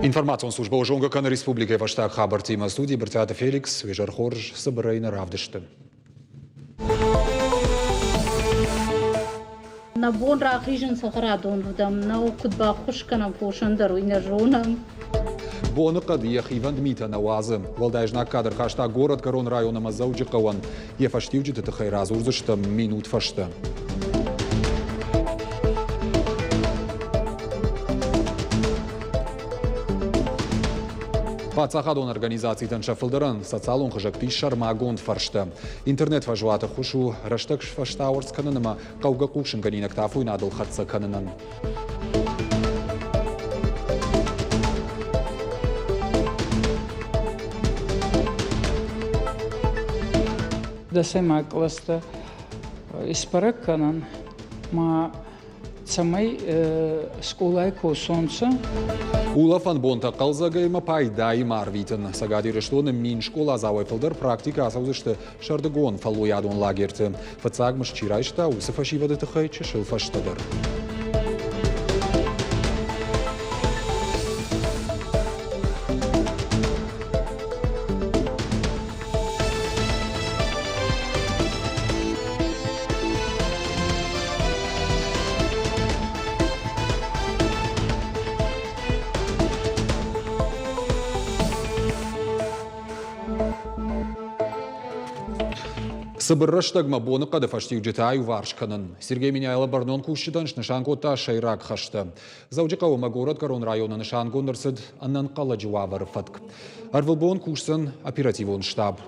Информацион службӕ зонгӕ кӕны республикӕйы фӕстаг хабӕрттимӕ. Студийы Брытъиаты Феликс, уе зӕр хорз, цыбырӕй нӕ равдысты. Нӕ бон рахизын цӕхӕрадонырдӕм нӕу, куыд баххуыс кӕнӕм фосӕн дӕр, уый нӕ зонӕм. Боныхъӕд йӕ хивӕнд митӕ нӕ уадзы. Уӕлдай знаггад ӕрхаста горӕтгӕрон район ӕмӕ Дзӕуджыхъӕуӕн. Йӕ фӕстиуджыты тыххӕй радзурдзыстӕм минут фӕстӕ. Паддзахадон организацитӕн сӕ фылдӕрӕн социалон хызӕгты ис сӕрмагонд фӕрстӕ. Интернет-фӕзуаты ххуыс у рӕстӕг фӕстауӕрц кӕнын ӕмӕ хъӕугӕ хъусынгӕнинӕгтӕ афойнадыл хӕццӕ кӕнынӕн. Дӕсӕймаг кълӕстӕ исбӕрӕг кӕнӕн ма цӕмӕй скъолай косонцӕ. Улӕфӕн бонтӕ хъӕлдзӕгӕй ӕмӕ пайдаимӕ арвитын. Цӕгат Ирыстоны мин скъоладзауӕй фылдӕр практикӕ ацӕудзысты сӕрдыгон фӕллойадон лагерты. Фыццаг мызд чи райста, уыцы фӕсивӕды тыххӕй чысыл фӕстӕдӕр. Цыбыр рӕстӕгмӕ боныхъӕды фӕстиуджытӕ аиуварс кӕнын. Сергей Меняйло бӕрнон кусджытӕн снысан кодта сӕйраг хӕстӕ. Дзӕуджыхъӕуы ӕмӕ горӕтгӕрон районы нысангонд ӕрцыд ӕнӕнхъӕлӕджы уавӕры фӕтк. Ӕрвылбон кусдзӕн оперативон штаб.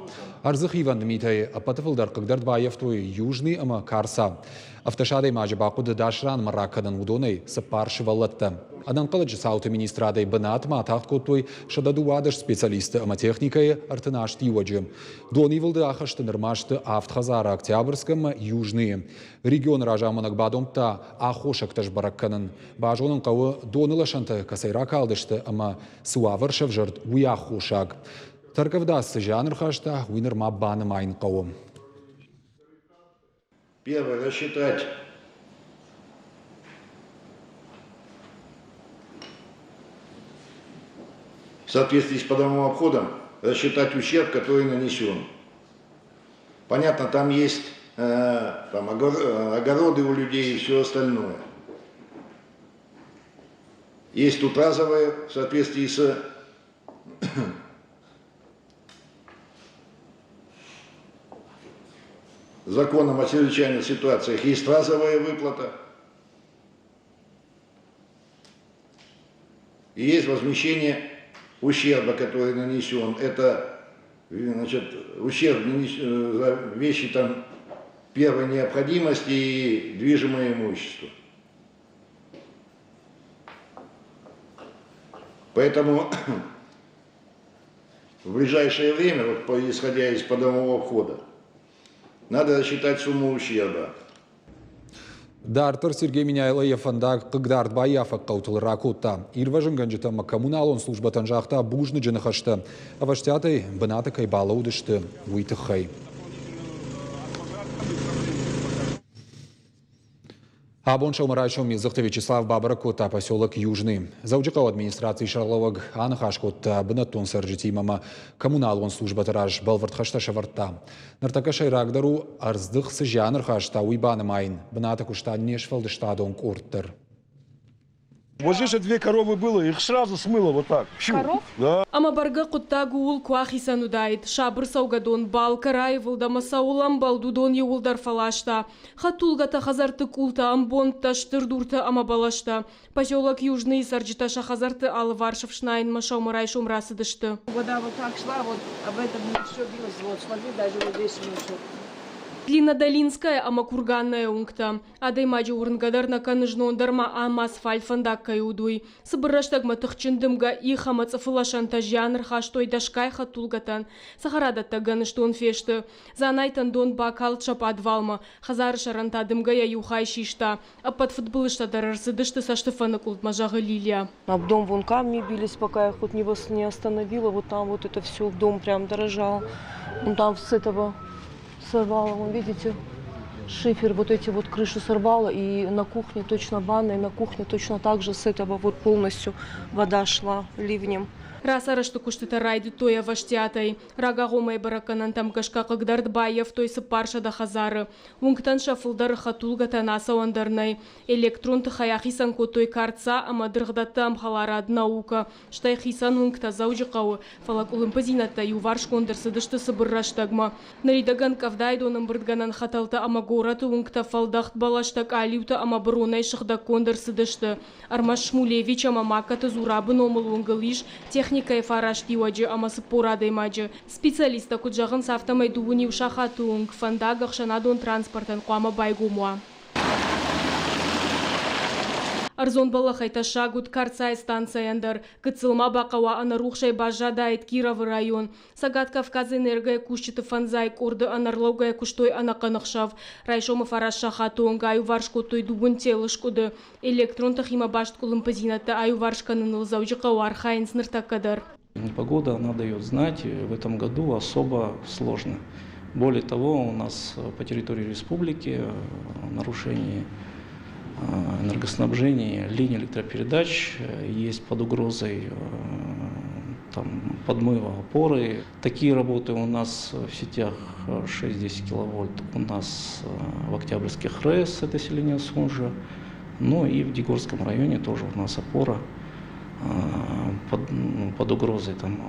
Ӕрдзы хивӕнд митӕй ӕппӕты фылдӕр хъыгдӕрд баййӕфтой Южный ӕмӕ Карца. 70 адӕймаджы бахъуыд ӕдас ранмӕ ракӕнын, уыдонӕй цыппар сывӕллӕттӕ. Ӕнӕнхъӕлӕджы цауты министрадӕй бынатмӕ атагъд кодтой 112 специалисты ӕмӕ техникӕйы 38 иуӕджы. Донивылды ахӕсты нырма сты авд хӕдзары Октябрьск ӕмӕ Южныйы. Регионы разамонӕг бадомдта аххосӕгтӕ сбӕрӕг кӕнын. Базонын хъӕуы, доны лӕсӕнтӕ кӕцӕй ракалдысты ӕмӕ цы уавӕр сӕвзӕрд, уый аххосаг. Тӕркъӕвда цы зиан ӕрхаста, уый нырма банымайын хъӕуы. Первое, рассчитать в соответствии с подомовым обходом, рассчитать ущерб, который нанесен. Понятно, там есть там, огороды у людей и все остальное. Есть тут разовые в соответствии с законом о чрезвычайных ситуациях, есть разовая выплата. И есть возмещение ущерба, который нанесен. Это значит, ущерб за вещи там первой необходимости и движимое имущество. Поэтому в ближайшее время, вот, исходя из подомового обхода, надо рассчитать сумму ущерба. Дарддӕр Сергей Меняйло йӕ фӕндаг хъыгдард баййафӕг хъӕутыл ракодта. Ирвӕзынгӕнджытӕ ӕмӕ коммуналон службӕтӕн загъта бузныджы ныхӕстӕ, ӕвӕстиатӕй бынаты кӕй балӕудысты, уый тыххӕй. Абон сӕумӕрайсом Милдзыхты Вячеслав бабӕрӕг кодта поселок Южный. Дзӕуджыхъӕуы администрацийы сӕргълӕууӕг аныхас кодта бынӕттон цӕрджытимӕ ӕмӕ коммуналон службӕты раз бӕлвырд хӕстӕ сӕвӕрдта. Ныртӕккӕ сӕйрагдӕр у, ӕрдздых цы зиан ӕрхаста, уый банымайын. Бынаты куыста не сфӕлдыстадон къорд дӕр. Вот здесь две коровы было, их сразу смыло вот так. Коров? Да. Ӕмӕ бӕргӕ хъуыддаг ууыл куы ахицӕн уыдаид. Сабыр цӕугӕдон Балка раивылд ӕмӕ цӕуыл ӕмбӕлд, уыдон иууылдӕр фӕласта. Хӕдтулгӕтӕ хӕдзӕртты къултӕ, ӕмбондтӕ, стыр дуртӕ ӕмӕ бӕлӕстӕ. Поселок Южныйы цӕрджытӕ сӕ хӕдзӕртты алыварс ӕфснайынмӕ сӕумӕрайсом рацыдысты. Вода вот так шла, вот об этом все билось, вот смотри, даже вот здесь вот. Длиннодолинская ӕмӕ Курганная уынгтӕ. Адӕймаджы уырнгӕ дӕр нӕ кӕны знон дӕр ма ам асфальт фӕндаг кӕй уыд, уый. Цыбыр рӕстӕгмӕ тыхджын дымгӕ, их ӕмӕ цъыфы лӕсӕнтӕ зиан ӕрхастой дӕсгай хӕдтулгӕтӕн. Цӕхӕрадӕттӕ гӕныстон фесты. Дзанайтӕн дон бакалд сӕ пъадвалмӕ, хӕдзары сӕрӕн та дымгӕ йӕ иу хай систа. Ӕппӕт фыдбылызтӕ дӕр ӕрцыдысты цӕстыфӕныкъуылдмӕ, зӕгъы Лилия. Об дом вон камни бились, пока я хоть не, не остановила, вот там вот это все, дом прям дрожал. Он там с этого сорвало, вон видите. Шифер, вот эти вот крышу сорвало, и на кухне точно ванной, на кухне точно так же с этого вот полностью вода шла ливнем. Рацарӕзты куыстытӕ райдыдтой ӕвӕстиатӕй. Рагагъоммӕйы бӕрӕггӕнӕнтӕм гӕсгӕ хъыгдард баййӕфтой 400 хӕдзары. Уынгтӕн сӕ фылдӕры хӕдтулгӕтӕн ацӕуӕн дӕр нӕй. Электрон тыхӕй ахицӕн кодтой Карца ӕмӕ дыргъдӕтты ӕмхӕларад «Наука», стӕй хицӕн уынгтӕ Дзӕуджыхъӕуы, фӕлӕ къуылымпыдзинӕдтӕ иуварсгонд ӕрцыдысты цыбыр рӕстӕгмӕ. Ныридӕгӕн къӕвдайы донӕмбырдгӕнӕн хӕтӕлтӕ ӕмӕ горӕты уынгтӕ фӕлдӕхт бӕлӕстӕ, къалиутӕ ӕмӕ быронӕй сыгъдӕггонд ӕрцыдысты. Ӕрмӕст Шмулевич ӕмӕ Маккаты Зурабы номыл уынгыл ис техникӕйы фарастиуӕджы ӕмӕ 40 адӕймаджы. Специалисттӕ куыд зӕгъынц, афтӕмӕй дыууын иу сахаты онг фӕндаг ӕхсӕнадон транспортӕн хъуамӕ байгом уа. Ӕрдзон бӕллӕхӕй тӕссаг уыд Карцайы станцӕйӕн дӕр. Гыццыл ма бахъӕуа ӕнӕрухсӕй баззадаид Кировы район. Цӕгат Кавказэнерго-йы кусджыты фӕндзай къорды ӕнӕрлӕугӕйӕ куыстой ӕнӕхъӕн ӕхсӕв. Райсомы фараст сахаты онг аиуварс кодтой дыууын телы скъуыды. Электрон тыхимӕ баст къуылымпыдзинӕдтӕ аиуварс кӕныныл Дзӕуджыхъӕуы архайынц ныртӕккӕ дӕр. Непогода, она дает знать, в этом году особо сложно. Более того, у нас по территории республики нарушение энергоснабжения линий электропередач есть под угрозой там, подмыва опоры. Такие работы у нас в сетях 6-10 киловольт у нас в Октябрьских РЭС, это селение Сунжа. Ну и в Дигорском районе тоже у нас опора под, ну, под угрозой там.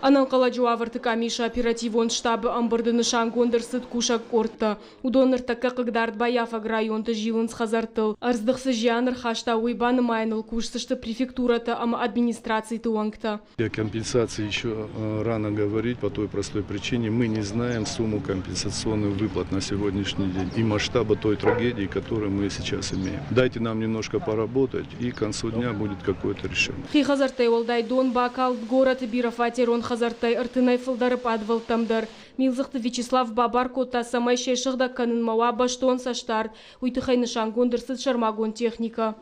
Ӕнӕнхъӕлӕджы уавӕрты къамисы оперативон штабы ӕмбырды нысангонд ӕрцыд кусӕг къордтӕ. Уыдон ныртӕккӕ хъыгдард баййафӕг районты зилынц хӕдзӕрттыл. Ӕрдздых цы зиан ӕрхаста, уый банымайыныл кусдзысты префектурӕтӕ ӕмӕ администрациты уӕнгтӕ. О компенсации еще рано говорить по той простой причине. Мы не знаем сумму компенсационных выплат на сегодняшний день и масштаба той трагедии, которую мы сейчас имеем. Дайте нам немножко поработать, и к концу дня будет какое-то решение. Хи хӕдзӕрттӕй уӕлдай дон бакалд горӕты бирӕфатерон хӕдзӕрттӕй ӕртынӕй фылдӕры пъадвӕлттӕм дӕр. Милдзыхты Вячеслав бабар кодта, цӕмӕй се сыгъдӕг кӕнынмӕ уа бӕстон цӕстдард. Уый тыххӕй нысангонд ӕрцыд сӕрмагонд техникӕ.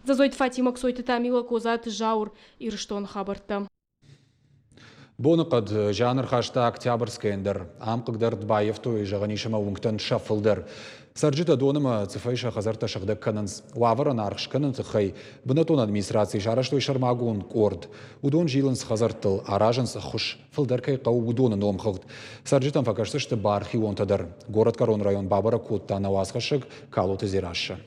Дзӕзойты Фатимӕ, Ксойты Тамила, Козаты Зауыр, Ирыстоны хабӕрттӕ. Боныхъӕд зиан ӕрхаста Октябрьскӕйӕн дӕр. Ам хъыгдард баййӕфтой, зӕгъӕн ис ӕмӕ уынгтӕн сӕ фылдӕр. Цӕрджытӕ дон ӕмӕ цъыфӕй сӕ хӕдзӕрттӕ сыгъдӕг кӕнынц. Уавӕрӕн аргъ скӕныны тыххӕй бынӕттон администрацийы сарӕзтой сӕрмагонд къорд. Уыдон зилынц хӕдзӕрттыл, аразынц ӕххуыс, фылдӕр кӕй хъӕуы, уыдоны номхыгъд. Цӕрджытӕм фӕкӕсдзысты бархионтӕ дӕр. Горӕтгӕрон район бабӕрӕг кодта нӕ уацхӕссӕг Калоты Дзерассӕ.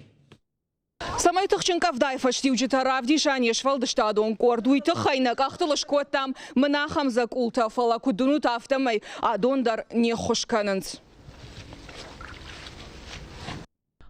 Цӕмӕй тыхджын къӕвдайы фӕстиуджытӕ равдиса не сфӕлдыстадон къорд, уый тыххӕй нӕ къӕхтыл скодтам мын ахӕм дзӕкъултӕ, фӕлӕ куыд уынут, афтӕмӕй адон дӕр не ххуыс кӕнынц.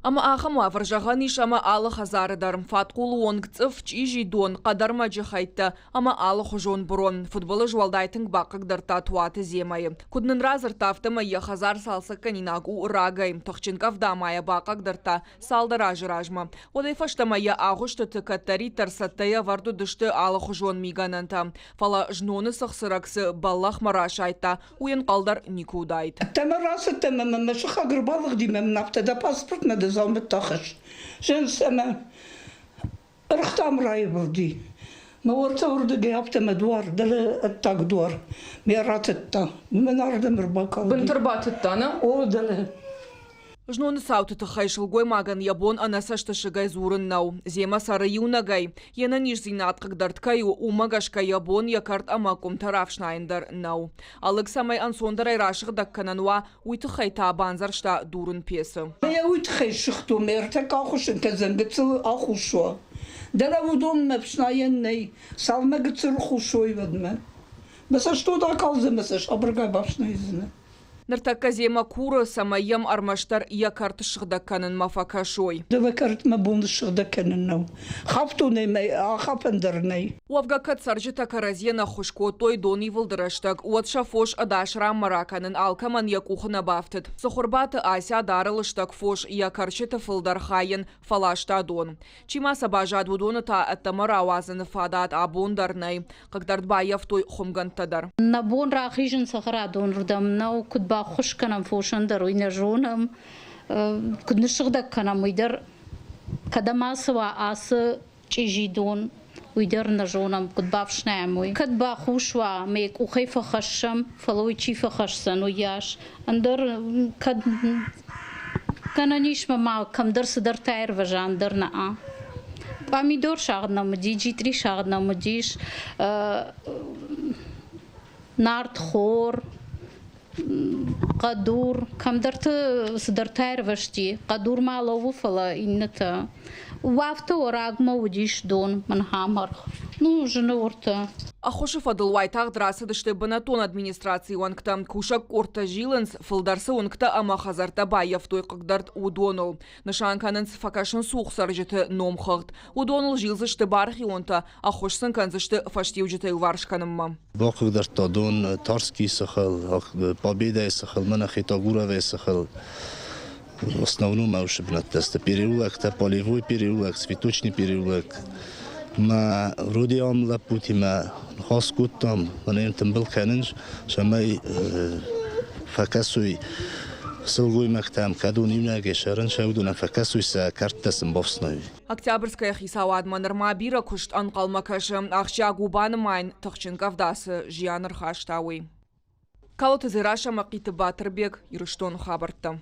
Ӕмӕ ахӕм уавӕр зӕгъӕн ис ӕмӕ алы хӕдзары дӕр фадхъулы онг цъыф, чъизи дон, хъӕдӕрмӕджы хӕйттӕ ӕмӕ алыхуызон бырон. Фыдбылыз уӕлдай тынг бахъыгдардта Туаты Земӕйы. Куыд нын радзырдта, афтӕмӕй йӕ хӕдзар цалцӕггӕнинаг у рагӕй. Тыхджын къӕвда ма йӕ бахъыгдардта цалдӕр азы размӕ. Уӕдӕй фӕстӕмӕ йӕ агъуыстыты кӕддӕриддӕр цӕттӕйӕ ӕвӕрд уыдысты алыхуызон мигӕнӕнтӕ. Фӕлӕ зноны цыхцырӕг цы бӕллӕхмӕ расайдта, уый ӕнхъӕл дӕр никуы уыдаид. Ӕддӕмӕ рацыдтӕн ӕмӕ мӕ сыхаг ӕрбалыгъди мӕ мын афтӕ дӕ паспортмӕ дӕ дзаумӕттӕ хӕсс. Зӕгъынц ӕмӕ ӕрхтам раивылди. Мӕ уӕртӕ уырдыгӕй афтӕ мӕ дуар, дӕлӕ ӕддаг дуар мӕ ратыдта. Мӕн ардӕм ӕрбакалди. Бынты рбатыдта, нӕ? О, дӕлӕ. Зноны цауты тыххӕй сылгоймагӕн йӕ бон ӕнӕцӕстысыгӕй дзурын нӕу. Земӕ цӕры иунӕгӕй. Йе нӕниздзинад хъыгдард кӕй у, уымӕ гӕсгӕ йӕ бон йӕ кӕрт ӕмӕ къуымтӕ рафснайын дӕр нӕу. Ӕлыг цӕмӕй ӕнцондӕрӕй расыгъдӕг кӕнӕн уа, уый тыххӕй та бандзӕрста дурын пецы. Йӕ уый тыххӕй ссыгътон, ме ӕртӕккӕ ахуыссын кӕндзӕн, гыццыл ахус уа. Дӕлӕ уыдонмӕ фснайӕн нӕй, цалынмӕ гыццыл рхус уой, уӕдмӕ. Мӕ цӕстон акалдзӕн, мӕ цӕст абыргай бафснайдзынӕ. Ныртӕккӕ Земӕ куры, цӕмӕй йӕм ӕрмӕстдӕр йӕ кӕрт ссыгъдӕг кӕнынмӕ фӕкӕсой. Дӕлӕ кӕртмӕ бон ссыгъдӕг кӕнын нӕу. Хафтонӕй мӕ ахафӕн дӕр нӕй. Уӕвгӕ кӕд цӕрджытӕ кӕрӕдзийӕн ӕххуыс кодтой донивылды рӕстӕг, уӕд сӕ фос ӕдас ранмӕ ракӕнын алкӕмӕн йӕ къухы нӕ бафтыд. Цыхуырбаты Ася дары лыстӕг фос, йӕ кӕрчыты фылдӕр хай йын фӕласта дон. Чи ма сӕ баззад, уыдоны та ӕддӕмӕ рауадзыны фадат абон дӕр нӕй. Хъыгдард баййӕфтой хуымгӕндтӕ дӕр. Нӕ бон рахизын цӕхӕрадонырдӕм нӕу, куыд баххуыс кӕнӕм фосӕн дӕр, уый нӕ зонӕм. Куыд ныссыгъдӕг кӕнӕм, уый дӕр кӕдӕм ацӕуа ацы чъизи дон, уый дӕр нӕ зонӕм, куыд бафснайӕм, уый. Кӕд бахус уа, мӕ къухӕй фӕхӕссӕм, фӕлӕ уый чи фӕхӕсдзӕн, уыйас. Ӕндӕр кӕд Гӕнӕн ис мӕ ма кӕмдӕр цыдӕртӕ аирвӕза, ӕндӕр нӕ. Пъамидор сагъд нӕм уыди, джитъри сагъд нӕм уыдис, нартхор, хъӕдур, кӕмдӕрты цыдӕртӕ аирвӕзти. Хъӕдур ма лӕууы, фӕлӕ иннӕтӕ. Уӕфты уӕрагмӕ уыдис дон, мӕн ахӕм аргъ. Ну, зыны уыртӕ. Ӕххуысы фӕдыл уайтагъд рацыдысты бынӕттон администрацийы уӕнгтӕ. Кусӕг къордтӕ зилынц, фылдӕр цы уынгтӕ ӕмӕ хӕдзӕрттӕ баййӕфтой хъыгдӕрд, уыдоныл. Нысан кӕнынц фӕкӕсын цух цӕрджыты номхыгъд. Уыдоныл зилдзысты бархионтӕ, ӕххуыс сын кӕндзысты фӕстиуджытӕ иуварс кӕнынмӕ. Бахъыгдардта дон Тарскийы сыхыл, Победӕйы сыхыл, мӕнӕ Хетагуровӕйы сыхыл. В основном аушы бынӕттӕ сты переулоктӕ, полевой переулок, цветочный переулок. Мӕ вроде ам лӕппутимӕ ныхас кодтам, мӕнӕ йын тымбыл кӕнын, цӕмӕй фӕкӕсой сылгоймӕгтӕм, кӕд уын иунӕгӕй сӕрын сӕ уыдонӕн фӕкӕсой сӕ кӕрдтӕ сын бафснайой. Октябрьскӕйы хицауадмӕ нырма бирӕ куыст ӕнхъӕлмӕ кӕсы. Ахсджиаг у банымайын, тыхджын къӕвда цы зиан ӕрхаста, уый. Калоты Дзерассӕ Мӕхъиты Батырбег, Ирыстоны хабӕрттӕ.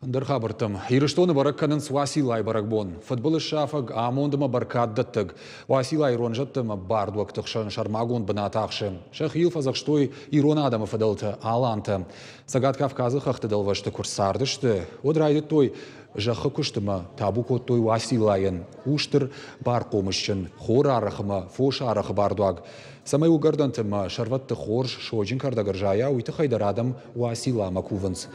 Ӕндӕр хабӕрттӕм. Ирыстоны бӕрӕг кӕнынц Уациллайы бӕрӕгбон. Фыдбылыз сафӕг, амонд ӕмӕ бӕркаддӕттӕг. Уацилла ирон зӕдтӕ ӕмӕ бардуӕгты хсӕн сӕрмагонд бынат ахсы. Сӕхи йыл фӕдзӕхстой ирон адӕмы фыдӕлтӕ, алантӕ. Цӕгат Кавказы хӕхты дӕлвӕзты куы рцардысты, уӕд райдыдтой зӕххы куыст ӕмӕ табу кодтой Уациллайӕн. У стыр бархъомысджын, хорарӕх ӕмӕ фосарӕхы бардуаг. Цӕмӕй уыгӕрдӕнты ӕмӕ сӕрвӕтты хорз сойджын кӕрдӕг ӕрзайа, уый тыххӕй дӕр адӕм Уацилламӕ кувынц.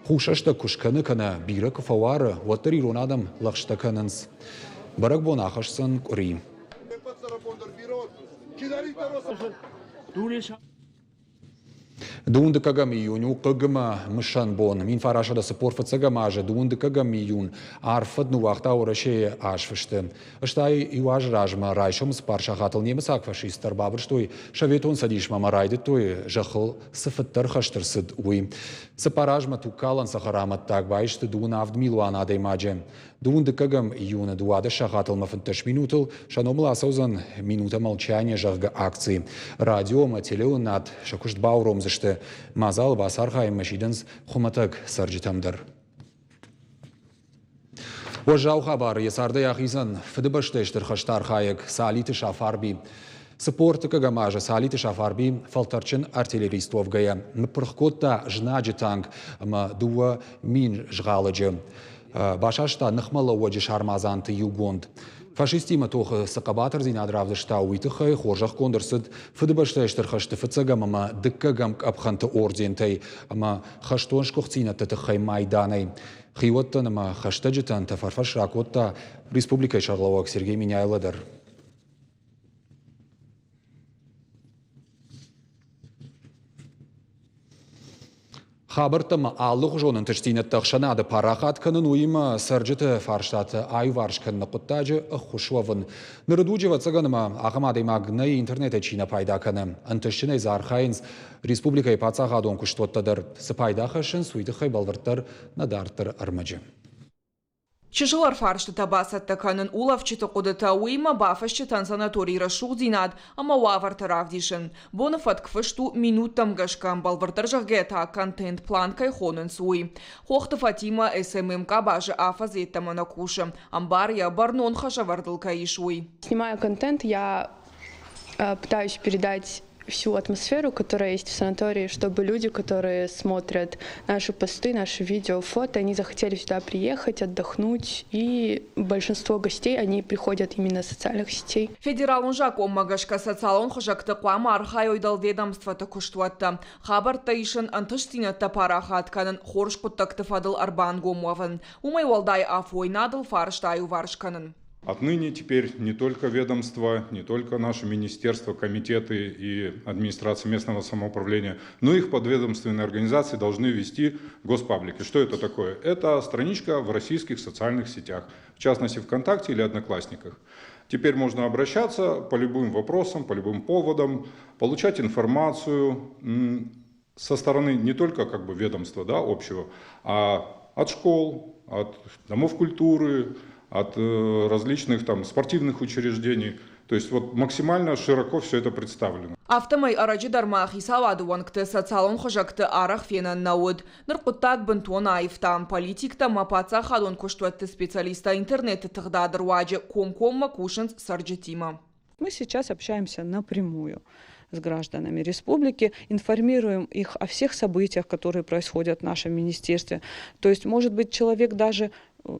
Хус рӕстӕг куы скӕны кӕнӕ бирӕ куы фӕуары, уӕддӕр ирон адӕм лӕгъстӕ кӕнынц. Бӕрӕгбон ахӕсдзӕн къуыри. Дыууын дыккӕгӕм июнь у хъыг ӕмӕ мысӕн бон. 1945 азы дыууын дыккӕгӕм июнь арф фӕд ныууагъта Уӕрӕсейы азфысты. Стӕй иу азы размӕ райсомы цыппар сахатыл немыцаг фашисттӕ ӕрбабырстой Советон Цӕдисмӕ ӕмӕ райдыдтой, зӕххыл цы фыддӕр хӕст ӕрцыд, уый. Цыппар азмӕ тугкалӕн цӕхӕр амӕттаг баисты дыууын авд милуан адӕймаджы. Дыууын дыккӕгӕм июны 12 сахатыл ӕмӕ 15 минутыл сӕ номыл ацӕудзӕн «Минута молчания», зӕгъгӕ, акци. Радио ӕмӕ телеуынынад сӕ куыст бауромдзысты. Мадзалы бацархайынмӕ сидынц хуымӕтӕг цӕрджытӕм дӕр. Уӕззау хабар йӕ цардӕй ахизӕн Фыдыбӕстӕйы Стыр хӕсты архайӕг Салиты Сафарби. 40 азы Салиты Сафарби фӕлтӕрджын артиллерист уӕвгӕйӕ ныппырх кодта знаджы танк ӕмӕ 2000 згъалӕджы. Басаста ныхмӕлӕууӕджы сармадзанты иугонд. Фашисттимӕ тохы цы хъӕбатырдзинад равдыста, уый тыххӕй хорзӕхгонд ӕрцыд Фыдыбӕстӕйы Стыр хӕсты фыццӕгӕм ӕмӕ дыккӕгӕм къӕпхӕнты ордентӕй ӕмӕ хӕстон сгуыхтдзинӕдты тыххӕй майданӕй. Хиуӕттӕн ӕмӕ хӕстӕджытӕн тӕфӕрфӕс ракодта республикӕйы сӕргълӕууӕг Сергей Меняйло дӕр. Хабӕрттӕ ӕмӕ алыгъуызон ӕнтыстдзинӕдтӕ ӕхсӕнады парахат кӕнын, уыимӕ цӕрджыты фарстатӕ аиуварс кӕныны хъуыддаджы ӕххуыс уӕвын. Ныры дуджы, ӕвӕццӕгӕн, ӕмӕ ахӕм адӕймаг нӕй, интернетӕй чи нӕ пайда кӕны. Ӕнтыстджынӕй дзы архайынц республикӕйы паддзахадон куыстуӕттӕ дӕр. Цы пайда хӕссынц, уый тыххӕй бӕлвырддӕр нӕ дарддӕры ӕрмӕджы. Чысыл ӕрфарстытӕ бацӕттӕ кӕнын, улӕфджыты хъуыдытӕ, уыимӕ бафысджытӕн санаторийы рӕсугъддзинад ӕмӕ уавӕртӕ равдисын. Боны фӕтк фыст у минуттӕм гӕсгӕ, бӕлвырддӕр зӕгъгӕйӕ та контент-план кӕй хонынц, уый. Хохты Фатимӕ СММ къабазы афӕдз йеддӕмӕ нӕ кусы, ӕмбары йӕ, бӕрнон хӕсӕвӕрдыл кӕй ис, уый. Снимая контент, я пытаюсь передать всю атмосферу, которая есть в санатории, чтобы люди, которые смотрят наши посты, наши видео, фото, они захотели сюда приехать, отдохнуть. И большинство гостей, они приходят именно из социальных сетей. Федералон закъонмӕ гӕсгӕ социалон хызӕгты хъуамӕ архайой дӕлведомствоты куыстуӕттӕ. Хабӕрттӕ исын, ӕнтыстдзинӕдтӕ парахат кӕнын, хорз хъуыддӕгты фӕдыл ӕрбангом уӕвын. Уымӕй уӕлдай афойнадыл фарста аиуварс кӕнын. Отныне теперь не только ведомства, не только наше министерство, комитеты и администрация местного самоуправления, но и их подведомственные организации должны вести госпаблики. Что это такое? Это страничка в российских социальных сетях, в частности ВКонтакте или Одноклассниках. Теперь можно обращаться по любым вопросам, по любым поводам, получать информацию со стороны не только как бы ведомства, да, общего, а от школ, от домов культуры, от различных там спортивных учреждений. То есть вот максимально широко все это представлено. Афтӕмӕй ӕрӕджы дӕр ма хицауады уӕнгты социалон хызӕгты арӕх фенӕн нӕ уыд. Ныр хъуыддаг бынтон аивта. Политиктӕ ӕмӕ паддзахадон куыстуӕтты специалисттӕ интернеты тыгъдады руаджы комкоммӕ кусынц цӕрджытимӕ. Мы сейчас общаемся напрямую с гражданами республики, информируем их о всех событиях, которые происходят в нашем министерстве. То есть, может быть, человек даже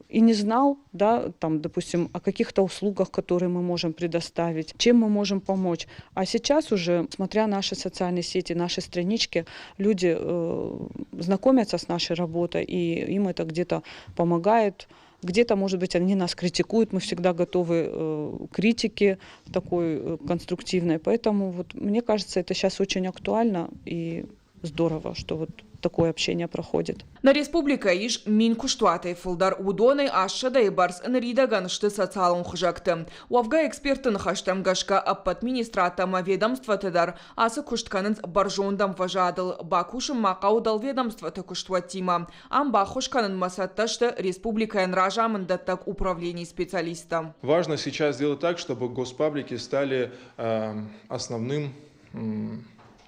и не знал, да, там, допустим, о каких-то услугах, которые мы можем предоставить, чем мы можем помочь. А сейчас уже, смотря наши социальные сети, наши странички, люди знакомятся с нашей работой, и им это где-то помогает. Где-то, может быть, они нас критикуют, мы всегда готовы к критике такой конструктивной. Поэтому вот, мне кажется, это сейчас очень актуально и здорово, что вот такое общение проходит. Нӕ республикӕйы ис 1000 куыстуатӕй фылдӕр, уыдонӕй 800-ӕй бӕрц ныридӕгӕн сты социалон хызӕгты. Уӕвгӕ экспертты ныхӕстӕм гӕсгӕ ӕппӕт министрадтӕ ӕмӕ ведомствоты дӕр ацы куыст кӕнынц бӕрзонд ӕмвӕзадыл. Бакусын ма хъӕуы дӕлведомствоты куыстуӕттимӕ. Ам баххуыс кӕнынмӕ цӕттӕ сты республикӕйӕн разамынддӕттӕг управленийы специалисттӕ. Важно сейчас сделать так, чтобы госпаблики стали основным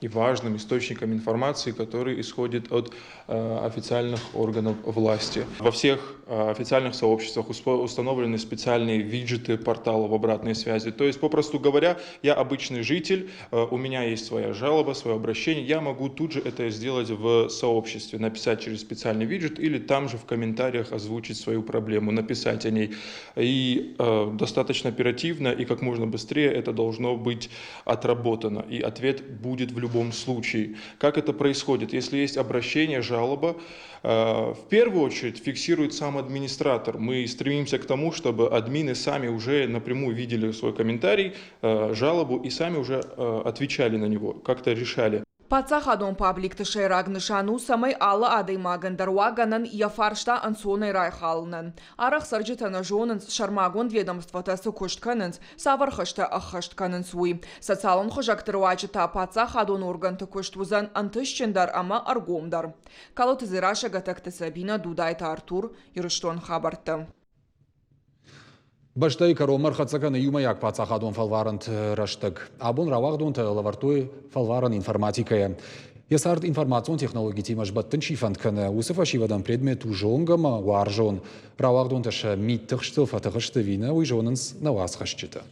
и важным источником информации, который исходит от официальных органов власти. Во всех официальных сообществах установлены специальные виджеты порталов обратной связи. То есть, попросту говоря, я обычный житель, у меня есть своя жалоба, свое обращение, я могу тут же это сделать в сообществе, написать через специальный виджет или там же в комментариях озвучить свою проблему, написать о ней. И достаточно оперативно и как можно быстрее это должно быть отработано. И ответ будет в любом случае. Как это происходит? Если есть обращение, жалоба, в первую очередь фиксирует сам администратор. Мы стремимся к тому, чтобы админы сами уже напрямую видели свой комментарий, жалобу и сами уже отвечали на него, как-то решали. Паддзахадон пабликты сӕйраг нысан у, цӕмӕй алы адӕймагӕн дӕр уа гӕнӕн йӕ фарста ӕнцонӕй райхалынӕн. Арӕх цӕрджытӕ нӕ зонынц, сӕрмагонд ведомствотӕ цы куыст кӕнынц, цавӕр хӕстӕ ӕххӕст кӕнынц, уый. Социалон хызӕгты руаджы та паддзахадон органты куыст уыдзӕн ӕнтыстджындӕр ӕмӕ ӕргомдӕр. Калоты Дзерассӕ, Гӕтӕгты Сабинӕ, Дудайты Артур, Ирыстон хабӕрттӕ. Бӕстӕйы кӕронмӕ ӕрхӕццӕ кӕны иумӕйаг паддзахадон фӕлварӕнты рӕстӕг. Абон рауагъдонтӕ лӕвӕрдтой фӕлварӕн информатикӕйӕ. Йӕ цард информацион технологитимӕ сбӕттын чи фӕнд кӕны, уыцы фӕсивӕдӕн предмет у зонгӕ ӕмӕ уарзон. Рауагъдонтӕ сӕ мидтыхстыл фӕтых сты ӕви нӕ, уый зонынц нӕ уацхӕсджытӕ.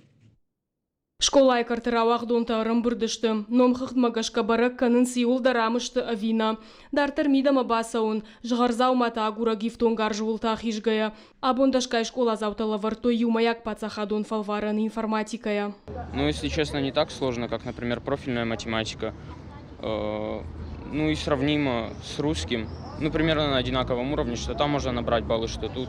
Скъолайы кӕрты рауагъдонтӕ ӕрӕмбырд сты. Номхыгъдмӕ гӕсгӕ бӕрӕг кӕнынц, иуылдӕр ам сты ӕви нӕ. Дарддӕр мидӕмӕ бацӕуын, згъӕрдзауматӕ агурӕг ифтонгарзы уылты ахизгӕйӕ. Абон дӕсгай скъоладзаутӕ лӕвӕрдтой иумӕйаг паддзахадон фӕлварӕн информатикӕйӕ. Ну, если честно, не так сложно, как, например, профильная математика. Ну и сравнимо с русским. Ну, примерно на одинаковом уровне, что там можно набрать баллы, что тут.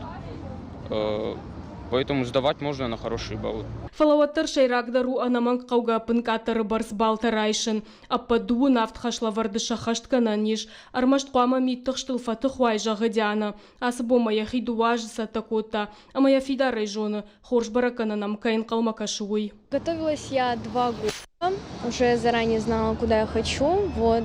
Поэтому сдавать можно на хорошие баллы. Фӕлӕ уӕддӕр сӕйрагдӕр у ӕнӕмӕнг хъӕугӕ ӕппынкъаддӕры бӕрц баллтӕ райсын. Ӕппӕт дыууын авд хӕслӕвӕрды сӕххӕст кӕнӕн ис. Ӕрмӕст хъуамӕ мидтыхстыл фӕтых уай, зӕгъы Дианӕ. Ацы бонмӕ йӕхи дыууӕ азы цӕттӕ кодта ӕмӕ йӕ фидарӕй зоны, хорз бӕрӕггӕнӕн ӕм кӕй ӕнхъӕлмӕ кӕсы, уый. Готовилась я 2 года, уже заранее знала, куда я хочу, вот.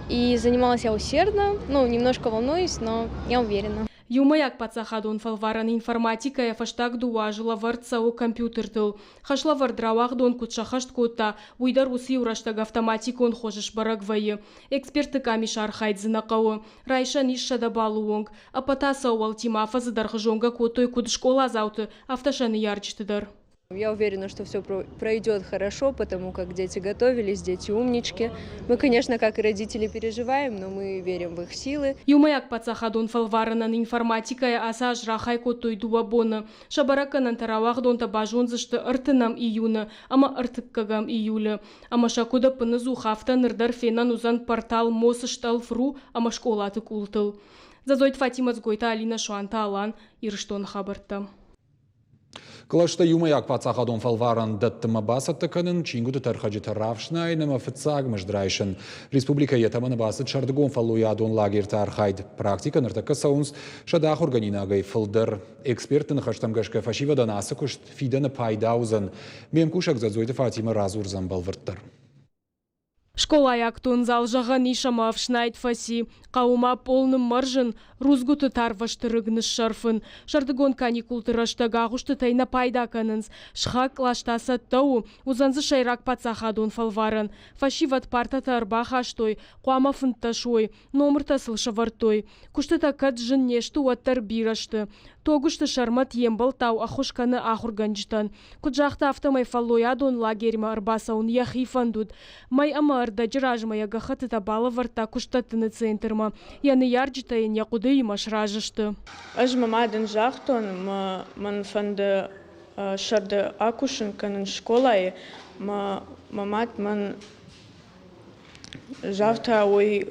И занималась я усердно, ну, немножко волнуюсь, но я уверена. Иумӕйаг паддзахадон фӕлварӕн информатикӕйӕ фӕстаг дыууӕ азы лӕвӕрд цӕуы компьютертыл. Хӕслӕвӕрд рауагъдон куыд сӕххӕст кодта, уый дӕр уыцы-иу рӕстӕг автоматикон хуызы сбӕрӕг вӕййы. Экспертты къамисы архайд дзы нӕ хъӕуы. Райсӕн ис 100 баллы онг. Ӕппӕт ацы ӕууӕлтимӕ афӕдзы дӕргъы зонгӕ кодтой куыд скъоладзауты, афтӕ сӕ ныййарджыты дӕр. Я уверена, что все пройдет хорошо, потому как дети готовились, дети умнички. Мы, конечно, как и родители, переживаем, но мы верим в их силы. Иумӕйаг паддзахадон фӕлварӕнӕн информатикӕйӕ ацы аз рахай кодтой дыууӕ боны. Сӕ бӕрӕггӕнӕнтӕ рауагъдонтӕ базондзысты ӕртынӕм июны ӕмӕ ӕртыккӕгӕм июлы. Ӕмӕ сӕ куыд ӕппыныдзух, афтӕ ныр дӕр фенӕн уыдзӕн портал Мосстъӕлф.ру ӕмӕ скъолаты къултыл. Дзӕдзойты Фатимӕ, Дзгойты Алинӕ, Суанты Алан, Ирыстоны хабӕрттӕ. Кълӕстӕ иумӕйаг паддзахадон фӕлварӕн дӕттынмӕ бацӕттӕ кӕнын, чингуыты тӕрхӕджытӕ рафснайын ӕмӕ фыццаг мызд райсын. Республикӕйы йӕ тӕмӕны бацыд сӕрдыгон фӕллойадон лагерты архайд. Практикӕ ныртӕккӕ цӕуынц 100 ахуыргӕнинагӕй фылдӕр. Экспертты ныхӕстӕм гӕсгӕ фӕсивӕдӕн ацы куыст фидӕны пайда уыдзӕн. Ме мкусӕг Дзӕдзойты Фатимӕ радзурдзӕн бӕлвырддӕр. Скъолайы актон зал зӕгъӕн ис ӕмӕ ӕфснайд фӕци. Хъӕуы ма пъол ныммӕрзын, рудзгуыты тарвӕзты рыг ныссӕрфын. Сӕрдыгон каникулты рӕстӕг агъуыстытӕй нӕ пайда кӕнынц. Сыхаг кълас та цӕттӕ у, уыдзӕн дзы сӕйраг паддзахадон фӕлварӕн. Фӕсивӕд партӕтӕ ӕрбахастой, хъуамӕ 15 уой. Номыртӕ сыл сӕвӕрдтой. Куыстытӕ кӕд зын не сты, уӕддӕр бирӕ сты. Тогуызты Сӕрмӕт йе мбӕлттау ӕххуыс кӕны ахуыргӕнджытӕн. Куыд загъта, афтӕмӕй фӕллойадон лагерьмӕ ӕрбацӕуын йӕхи фӕнд уыд. Мӕй ӕмӕ ӕрдӕджы размӕ йӕ гӕххӕттытӕ балӕвӕрдта куыстдӕттыны центрмӕ. Йӕ ныййарджытӕ йын йӕ хъуыдыимӕ сразы сты. Ӕз мӕ мадӕн загътон, мӕн фӕнды сӕрды акусын кӕнын скъолайы. Мӕ мад мӕн Загъта, уый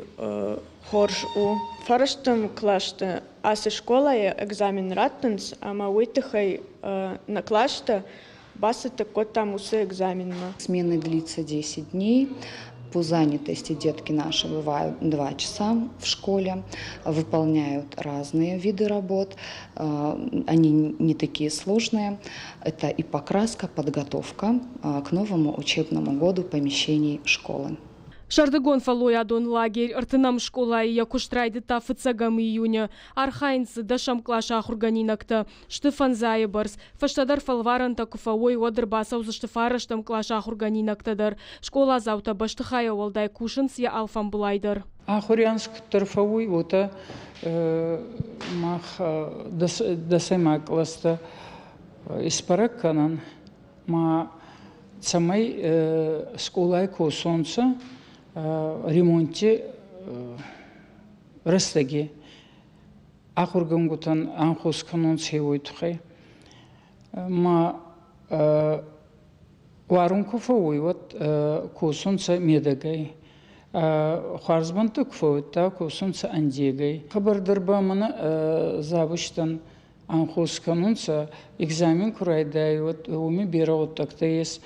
хорз у. Фӕрстӕм кълӕсты ацы скъолайы экзамен раттынц, ӕмӕ уый тыххӕй нӕ кълӕсты бацӕттӕ кодтам уыцы экзаменмӕ. Смена длится 10 дней. По занятости детки наши бывают 2 часа в школе, выполняют разные виды работ. Они не такие сложные. Это и покраска, подготовка к новому учебному году помещений школы. Сӕрдыгон фӕллойадон лагерь ӕртынӕм скъолайы йӕ куыст райдыдта фыццӕгӕм июны. Архайынц дзы дӕсӕм къласы ахуыргӕнинӕгтӕ. Сты фӕндзайы бӕрц. Фӕстӕдӕр фӕлварӕнтӕ куы фӕуой, уӕд ӕрбацӕудзысты фарӕстӕм къласы ахуыргӕнинӕгтӕ дӕр. Скъоладзаутӕ бӕстыхайӕ уӕлдай кусынц йӕ алфамбылай дӕр. Ахури анз куддӕр фӕууй, уотӕ мах дӕсӕймаг кълӕстӕ исбӕрӕг кӕнӕн, ма цӕмӕй скъолай косонцӕ ремонти рӕстӕги ахургӕнгутӕн ӕнхус кӕнунцӕ уой туххӕй. Ма уарун ку фӕууй, уӕд косунцӕ медӕгӕй. Хуарзбӕнттӕ ку фӕууидта, косунцӕ ӕндегӕй. Хъӕбӕрдӕр ба мӕнӕ завучтӕн ӕнхус кӕнунцӕ. Экзамен ку райдайуй, уӕд уоми берӕ гъуддӕгтӕ ес.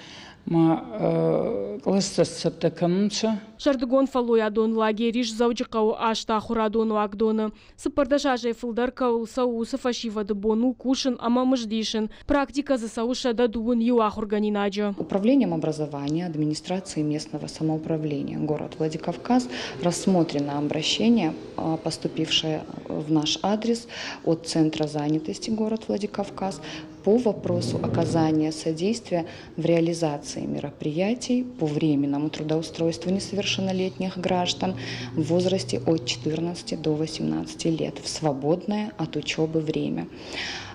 Ма кълӕстӕ цӕттӕ кӕнунцӕ. Сӕрдыгон фӕллойадон лагерь ис Дзӕуджыхъӕуы аст ахуырадон уагдоны. 14 азӕй фылдӕр кӕуыл цӕуы, уыцы фӕсивӕды бон у кусын ӕмӕ мызд исын. Практикӕ дзы цӕуы 121 ахуыргӕнинаджы. Управлением образования администрации местного самоуправления город Владикавказ рассмотрено обращение, поступившее в наш адрес от Центра занятости город Владикавказ по вопросу оказания содействия в реализации мероприятий по временному трудоустройству несовершеннолетних граждан в возрасте от 14 до 18 лет в свободное от учебы время.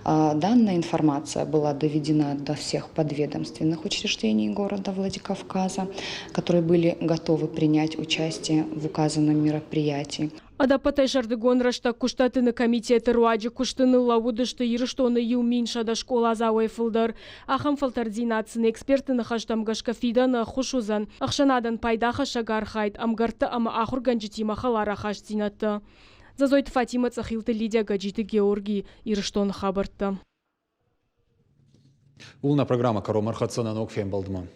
Данная информация была доведена до всех подведомственных учреждений города Владикавказа, которые были готовы принять участие в указанном мероприятии. Ӕдӕппӕтӕй сӕрдыгон рӕстӕг куыстдӕттыны комитеты руаджы куысты ныллӕууыдысты Ирыстоны 1100 скъоладзауӕй фылдӕр. Ахӕм фӕлтӕрддзинад сын экспертты ныхӕстӕм гӕсгӕ фидӕны ӕххуыс уыдзӕн ӕхсӕнадӕн пайдахӕссӕг архайд, ӕмгӕртты ӕмӕ ахуыргӕнджытимӕ хӕлар ахастдзинӕдтӕ. Дзӕзойты Фатимӕ, Цъӕхилты Лидия, Гӕджиты Георгий, Ирыстоны хабӕрттӕ. Ууыл нӕ программӕ кӕронмӕ ӕрхӕццӕ нӕ ног фембӕлдмӕ.